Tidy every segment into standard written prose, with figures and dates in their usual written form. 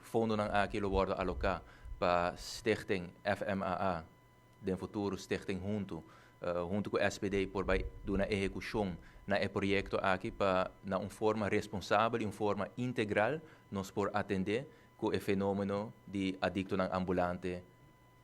Fondonan aki lo wordo aloca pa Stichting FMAA, den futuro Stichting Hunto, hunto cu SPD por bay duna ehecucion na e proyecto aki pa na un forma responsabel y un forma integral nos por atende cu e fenomeno di adictonan ambulante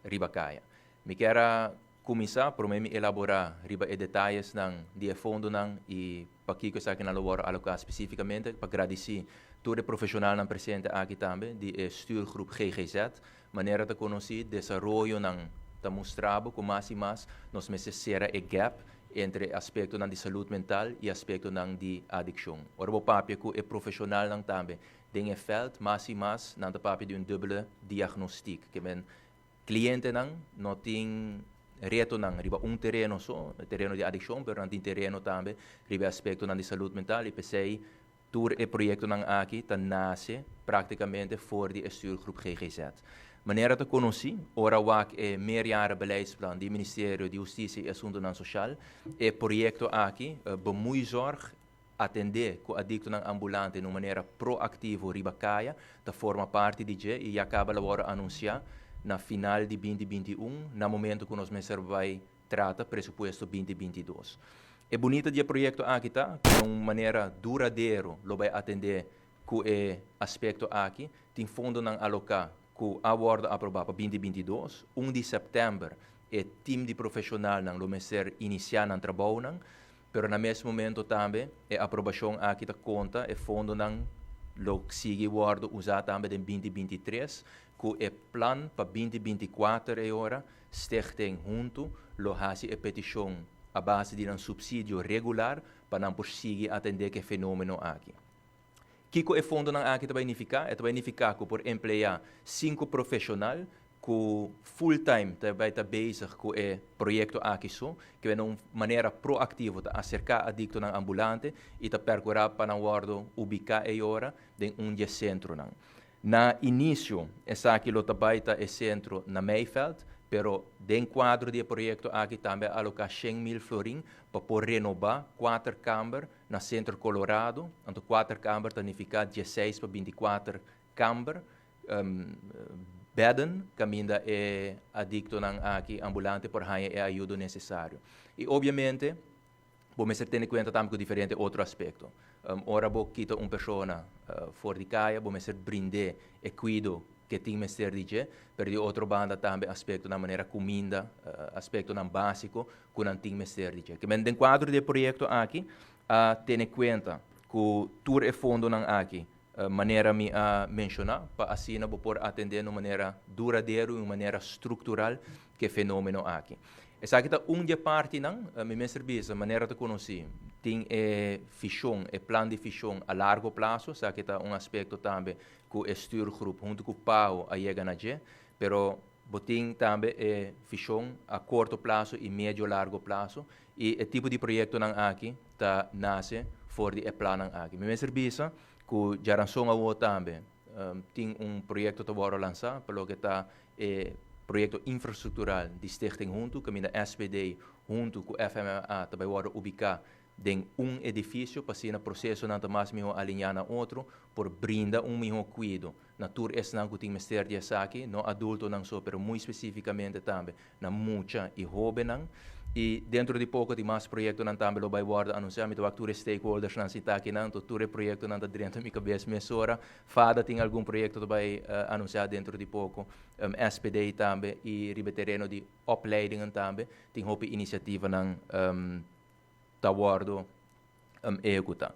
riba caya. Mi kier cuminsa pa mi elabora riba e detayenan di e fondonan y pakico esakinan lo wordo aloca specificamente, pa gradici tur e profesionalnan presente aki tambe di e stuurgroep GGZ. Manera ta conoci, desaroyonan ta mustra cu mas y mas nos mester cera e gap entre aspectonan di salud mental y aspectonan di adiccion. Ora bo papia cu e profesionalnan tambe den e veld, mas y mas nan ta papia di un dubbele diagnostiek, kiermen clientenan no tin retonan riba un tereno so, tereno di adiccion, pero nan tin tereno tambe riba aspectonan di salud mental y p'esey tur e proyectonan aki ta nace practicamente for di stuurgroep GGZ. Manera ta conoci, ora wak e meerjaren beleidsplan di Ministerio di Husticia y Asuntonan Social, e proyecto aki, bemoeizorg, atende cu adictonan ambulante di un manera proactivo riba caya, ta forma parti di dje y caba a wordo anuncia na final di 2021, na momento cu nos mester bay trata presupuesto 2022. E bunita di e proyecto aki ta, di un manera duradero, lo bay atende cu e aspecto aki, tin fondonan aloca cu a wordo aproba pa 2022, 1 di september, e team di profesionalnan lo mester inicia nan trabounan, pero na mes momento tambe e aprobacion aki ta conta e fondonan lo sigui wordo usa tambe den 2023, cu e plan pa 2024 e ora Stichting Hunto lo hasi e peticion a base di un subsidio regular pa nan por sigui atende cu e fenomeno aki. Kico e fondonan aki ta significa? E ta significa cu por emplea cinco profesional cu full time ta bay ta bezig cu e proyecto aki so, cu ta un manera proactivo ta acerca adictonan ambulante y ta percura pa nan wordo ubica e ora den un di e centronan. Na inicio, esaki lo ta bay ta e centro na Meiveld, pero den cuadro di e proyecto aki tambe aloca 100 mil florin pa por renoba cuater kamber na Centro Colorado. Anto cuater kamber significa 16 pa 24 kamber, bedden, caminda e adictonan aki ambulante por haya e ayudo necesario. Y obviamente, bo mester tene cuenta tambe cu diferente otro aspecto. Ora bo kita un persona for di caya, bo mester brind'e e cuido cu tin mester di dje, pero di otro banda tambe aspectonan manera cuminda, aspectonan basico cu nan tin mester di dje. Kiermen den cuadro di e proyecto aki, a tene cuenta cu tur e fondonan aki, manera mi a menciona, pa asina bo por atende di manera duradero y di manera structural cu e fenomeno aki. Esaki ta un di e partinan, mi mester bisa, manera ta conoci, tin e vision, e plan di vision a largo plazo, esaki ta un aspecto tambe cu e stuurgroep hunto cu PAO a yega na dje, pero bo tin tambe e vision a corto plazo y medio largo plazo y e tipo di proyectonan aki ta nace for di e plannan aki. Mi mester bisa cu diaranson awo tambe tin un proyecto ta wordo lansa pa loke ta e proyecto infrastructural di Stichting Hunto, caminda SPD hunto cu FMA ta bay wordo ubica den un edificio pa asina procesonan ta mas miho alinea na otro, por brinda un miho cuido na tur esnan cu tin mester di esaki, no adultonan so, pero muy specificamente tambe na mucha y hobennan. Y dentro di poco tin mas proyectonan tambe lo bay wordo anuncia. Mi ta wak tur stakeholdersnan sinta akinan, tur e proyectonan ta drenta mi cabes mesora. FADA tin algun proyecto ta bay anuncia dentro di poco. SPD tambe y riba tereno di opleidingen tambe tin hopi iniciativanan ta wordo ehecuta.